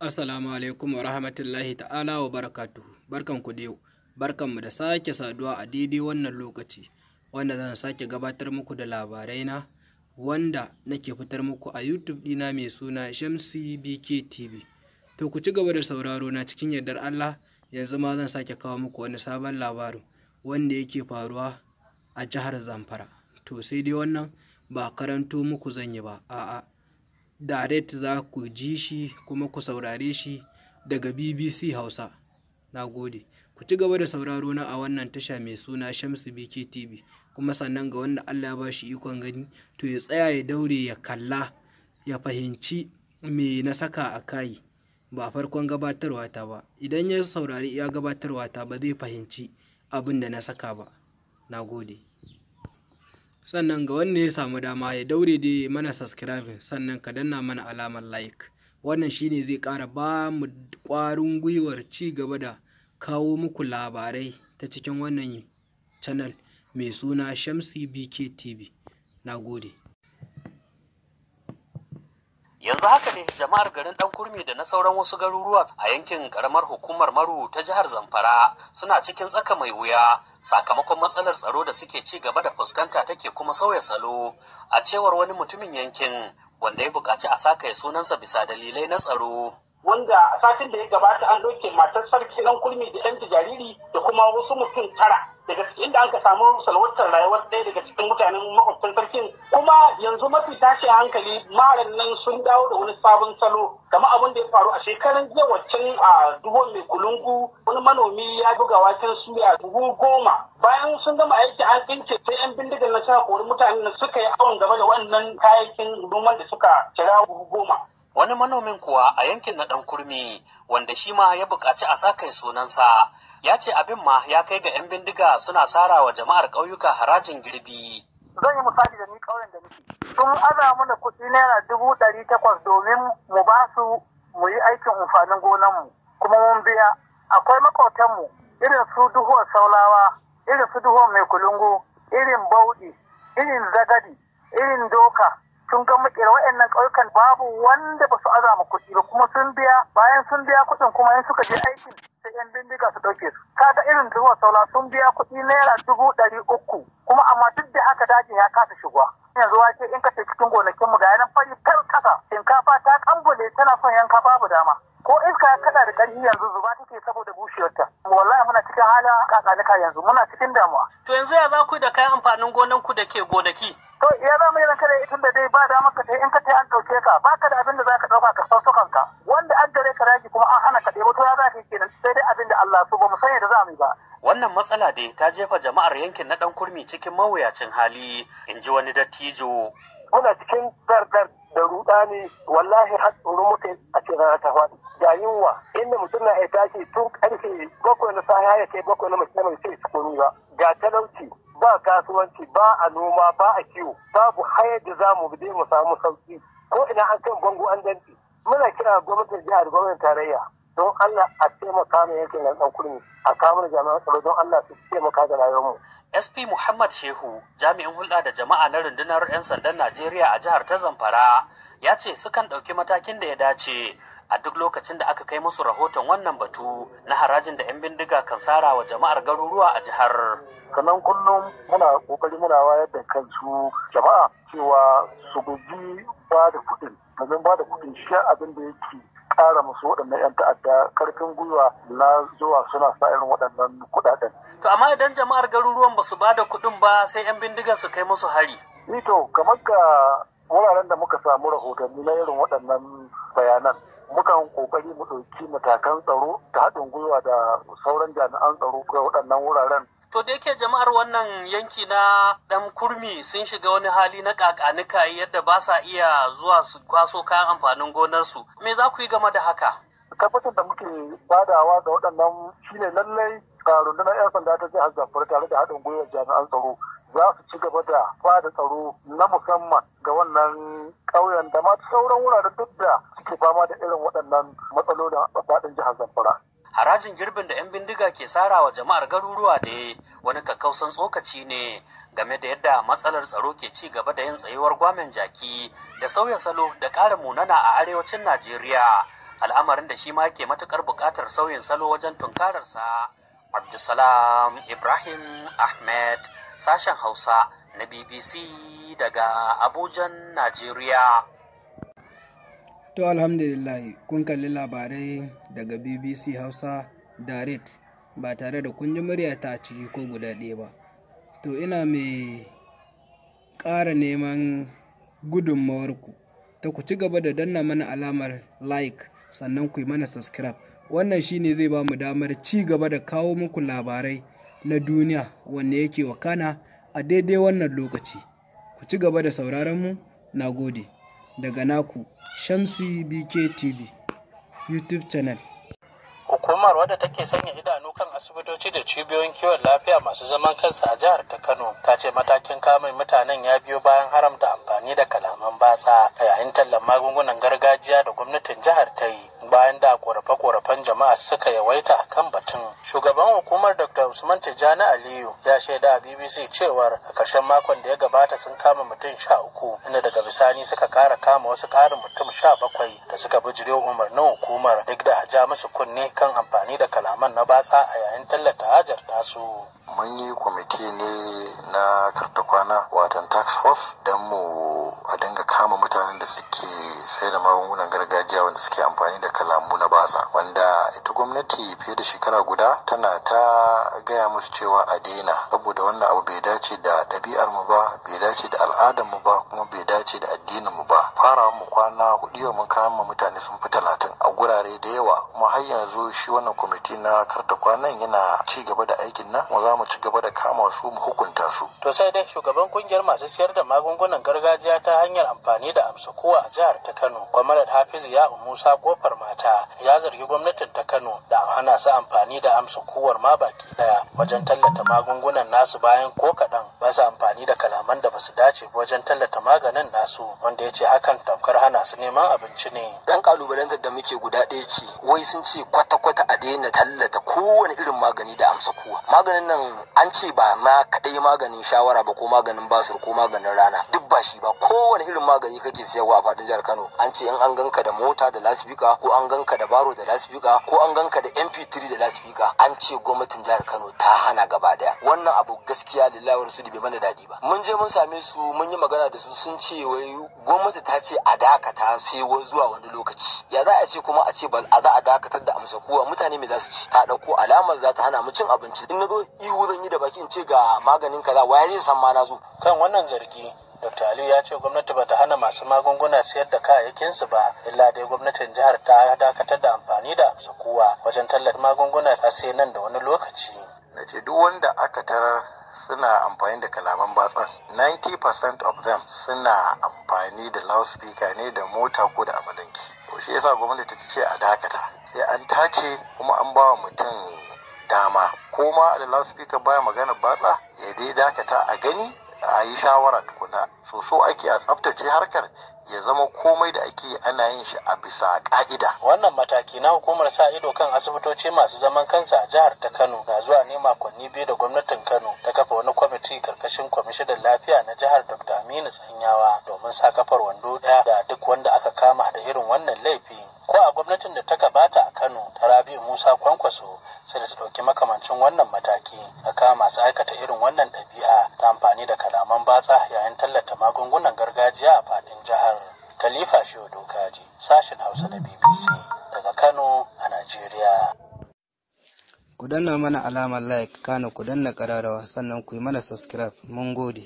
Assalamu alaikum wa rahmatullahi ta'ala wa barakatuhu. Barkanku da yau. Barkanmu da sake saduwa a daidai wannan lokaci wanda zan sake gabatar muku da labarai na wanda nake fitar muku a YouTube ɗina mai suna Shamsi BK TV. To ku ci gaba da sauraro na cikin yardar Allah, yanzu ma zan sake kawo muku wani sabon labarin wanda yake faruwa a jihar Zamfara. To sai dai wannan ba karanto muku zan yi ba, a'a. Direct za ku ji shi kuma ku saurare shi daga BBC Hausa. Na gode. Ku ci gaba da sauraro na a wannan tasha mai suna Shamsu BK TV. Kuma sannan ga wanda Allah ya ba shi ikon gani, to ya tsaya ya daure ya kalla, ya fahimci me na saka a kai. Ba farkon gabatarwa ta ba. Idan ya saurari iya gabatarwa ta ba zai fahimci abin da na saka ba. Na gode. Sannan ga wanda ya samu dama ya daure da mana subscribing, sannan ka danna mana alamar like. Wannan shine zai ƙara ba mu ƙwarin gwiwar ci gaba da kawo muku labarai ta cikin wannan channel mai suna Shamsi BK TV. Na gode. Yanzu haka ne jama'ar garin Dan Kurmi da na sauran wasu garuruwa a yankin karamar hukumar Maru ta jihar Zamfara suna cikin tsaka mai wuya sakamakon matsalar tsaro da suke ci gaba da fuskanta take kuma sauya salo, a cewar wani mutumin yankin wanda ya buƙaci a sakaye sunansa bisa dalilai na tsaro. Wanda a satin da ya gabata an ɗauke matar sarki Dan Kurmi da ɗan jariri da kuma wasu mutum 9 daga cikin inda aka samu salwantar rayuwar ɗaya daga cikin mutanen makwabtan sarkin. Kuma yanzu mafi tashin hankali, maharan nan sun dawo da wani sabon salo kamar abin da ya faru a shekaran jiya waccan a Duhon Mai Kulungu. Wani manomi ya buga waken suya buhu 10. Bayan sun gama aiki an tsince, sai yan bindigar na suka kori mutanen da suka yi awon gaba da wannan kayayyakin noman da suka kira buhu 10. Wani manomin kuwa a yankin na Dan Kurmi, wanda shi ma ya buƙaci a sa kai sunansa, ya ce abin ma ya kai ga 'yan bindiga suna sara wa jama'ar ƙauyuka harajin girbi. Zan yi misali da ni, ƙauyen da nake. Sun aza mana kuɗi ₦800,000 domin mu ba su mu yi aikin amfanin gonanmu, kuma mun biya. Akwai maƙotanmu irin su Duhuwar Saulawa, irin su Duhuwar Mai Kulungu, irin Bauɗi, irin Zagadi, irin Doka. Sun ga makera waɗannan ƙauyukan, babu wanda ba su azama kuɗi ba, kuma sun biya. Bayan sun biya kuɗin kuma, in suka je aikin sai yan bindiga su ɗauke su. Kaga irin Duhuwar Saula sun biya kuɗi ₦300,000, kuma amma duk da haka dajin ya kasa shigowa. Yanzu wake in ka ce cikin gonakinmu ga yanan fari kar kasa, shinkafa ta kambule tana son yanka babu dama, ko iska ya kada da ƙarfi yanzu zuba take saboda bushewarta. Wallahi muna cikin halin kakanika yanzu, muna cikin damuwa. To yanzu ya za ku da kayan amfanin gonan ku da ke gonaki? To ya za mu yi ranka da tun da dai ba dama ka in ka an ɗauke ka, baka da abin da za ka ɗauka ka sauso kanka, wanda an gare ka raki kuma an hana ka ɗebo, to ya za ka yi kenan? Sai dai abin da Allah so, ba mu san yadda za mu yi ba. Wannan matsala dai ta jefa jama'ar yankin na Dan Kurmi cikin mawuyacin hali, in ji wani dattijo. Muna cikin dardar da rudani, wallahi har tsoro muka a ce rana ta faɗi. Ga yunwa, inda mutum na iya tashi tun karfe 7 na safe ya kai 7 na mace mai sai su komi ba. Ga talauci, ba kasuwanci, ba a noma, ba a kiwo, babu hayar da za mu bi mu samu sauki. Ko ina an kan bango an danci. Muna kira gwamnatin jihar da gwamnatin tarayya, don Allah a taimaka mu yankin nan Dan Kurmi, a kawo jami'an tsaro, don Allah su taimaka da rayuwarmu. SP Muhammad Shehu, jami'in hulɗa da jama'a na rundunar 'yan sandan Najeriya a jihar ta Zamfara, ya ce sukan ɗauki matakin da ya dace a duk lokacin da aka kai musu rahoton wannan batu na harajin da 'yan bindiga kan sara wa jama'ar garuruwa a jihar. Sannan kullum muna kokari muna wayar da kansu jama'a cewa su guji ba da kuɗin, domin ba da kuɗin shi abin da yake ƙara musu waɗannan 'yan ta'adda karfin gwiwa na zuwa suna sa irin waɗannan kuɗaɗen. To amma idan jama'ar garuruwan ba su ba da kuɗin ba, sai 'yan bindiga su kai musu hari. Ni to kamar ga wuraren da muka samu rahotanni na irin waɗannan bayanan, mukan kokari mu ɗauki matakan tsaro ta haɗin gwiwa da sauran jami'an tsaro ga waɗannan wuraren. To da yake jama'ar wannan yanki na Dan Kurmi sun shiga wani hali na kakanika yadda ba sa iya zuwa su kwaso kayan amfanin gonarsu. Me za ku yi game da haka? Tabbatar da muke badawa ga waɗannan shine lallai rundunar 'yan sanda ta jihar Zamfara tare da haɗin gwiwar jami'an tsaro za su ci gaba da ba da tsaro na musamman ga wannan ƙauyen da ma sauran wuraren duk da suke fama da irin waɗannan matsalolin a faɗin jihar Zamfara. Harajin girbin da 'yan bindiga ke sara wa jama'ar garuruwa da wani kakkausan tsokaci ne game da yadda matsalar tsaro ke ci gaba da yin tsayuwar gwamen jaki da sauya salo da ƙara munana a arewacin Najeriya. Al'amarin da shi ma ke matuƙar buƙatar sauyin salo wajen tunkararsa. Abdulsalam Ibrahim Ahmed, sashen Hausa na BBC daga Abujan, Najeriya. To alhamdulillah, kun kalli labarai daga BBC Hausa Direct ba tare da kun ji muryata a ciki ko guda ɗaya ba. To ina mai ƙara neman gudunmawarku ta ku ci gaba da danna mana alamar like, sannan ku yi mana subscribe. Wannan shine zai ba mu damar ci gaba da kawo muku labarai na duniya wanda yake wakana a daidai wannan lokaci. Ku ci gaba da sauraron mu, na gode. Daga naku Shamsi BK TV YouTube channel. Hukumar wadda take sanya idanu kan asibitoci da cibiyoyin kiwon lafiya masu zaman kansu a jihar ta Kano ta ce matakin kamun mutanen ya biyo bayan haramta amfani da kalaman batsa a yayin tallan magungunan gargajiya da gwamnatin jihar ta yi, bayan da korafe-korafen jama'a suka yawaita kan batun. Shugaban hukumar, Dr. Usman Tijjani Aliyu, ya shaida a BBC cewar a ƙarshen makon da ya gabata sun kama mutum 13, inda daga bisani suka ƙara kama wasu ƙarin mutum 17 da suka bijire umarnin hukumar duk da ja musu kunne kan amfani da kalaman na batsa a yayin tallata hajar tasu. Mun yi kwamiti ne na karta kwana, watan task force, don mu a dinga kama mutanen da suke sai da magungunan gargajiya wanda suke amfani da kalamu na batsa, wanda ita gwamnati fiye da shekara guda tana ta gaya musu cewa a daina, saboda wannan abu bai dace da ɗabi'ar mu ba, bai dace da al'adar mu ba, kuma bai dace da addinin mu ba. Fara mu kwana 4 yau mun kama mutane sun fi 30 a gurare da yawa, kuma har yanzu shi wannan kwamiti na karta kwanan yana ci gaba da aikin nan, kuma za mu ci gaba da kama su mu hukunta su. To sai dai shugaban kungiyar masu siyar da magungunan gargajiya ta hanyar amfani da amsa kowa a jihar ta Kano, Kwamarat Hafizu ya Musa Kofar Mata, ya zargi gwamnatin ta Kano da hana su amfani da amsa kowar ma baki daya wajen tallata magungunan nasu, bayan ko kaɗan ba su amfani da kalaman da ba su dace ba wajen tallata maganin nasu, wanda ya ce hakan tamkar hana su neman abinci ne. Dan kalubalantar da muke guda ɗaya ce, wai sun ce kwata-kwata a daina tallata kowane irin magani da amsa kowa. Maganin nan an ce ba ma kaɗai maganin shawara ba, ko maganin basur, ko maganin rana, duk ba shi ba, kowane irin magani kake siyarwa a faɗin jihar Kano an ce in an ganka da mota da lasifika, ko an ganka da baro da lasifika, ko an ganka da MP3 da lasifika, an ce gwamnatin jihar Kano ta hana gaba daya. Wannan abu gaskiya lillahi wa rasuli bai mana daɗi ba. Mun je mun same su, mun yi magana da su, sun ce wai gwamnati ta ce a dakata sai zuwa wani lokaci. Ya za a ce kuma a ce ba a za a dakatar da amsa kowa, mutane me za su ci? Ta ɗauko alamar za ta hana mu cin abinci. In na zo ihu zan yi da baki in ce ga maganin kaza, waye zai san ma na zo? Kan wannan zargi, Dr. Aliyu ya ce gwamnati bata hana masu magunguna siyar da kayayyakinsu ba, illa dai gwamnatin jihar ta dakatar da amfani da amsa kowa wajen tallata magunguna a sai nan da wani lokaci. Na ce duk wanda aka tarar suna amfani da kalaman batsan, 90% of them suna amfani da loudspeaker ne da mota ko da amalanki. To shi yasa gwamnati ta ce a dakata sai an tace, kuma an ba wa mutum dama ko ma da loudspeaker baya magana batsa, ya dai dakata a gani, a yi shawara tukuna. So ake a tsaftace harkar, ya zama komai da ake ana yin shi a bisa ka'ida. Wannan mataki na hukumar sa ido kan asibitoci masu zaman kansa a jihar ta Kano na zuwa ne makonni 2 da gwamnatin Kano ta kafa wani kwamiti karkashin kwamishinan lafiya na jihar, Dr. Aminu Tsanyawa, domin sa kafar wando ɗaya da duk wanda aka kama da irin wannan laifi. Ko a gwamnatin da ta gabata a Kano ta Rabi'u Musa Kwankwaso, sai da ta ɗauki makamancin wannan mataki na kama masu aikata irin wannan ɗabi'a ta amfani da kalaman batsa yayin tallata magungunan gargajiya a faɗin jihar. Khalifa Shehu Dokaji, sashen Hausa na BBC daga Kano a Najeriya. Ku danna mana alamar like, kana ku danna ƙararrawa, sannan ku yi mana subscribe. Mun gode.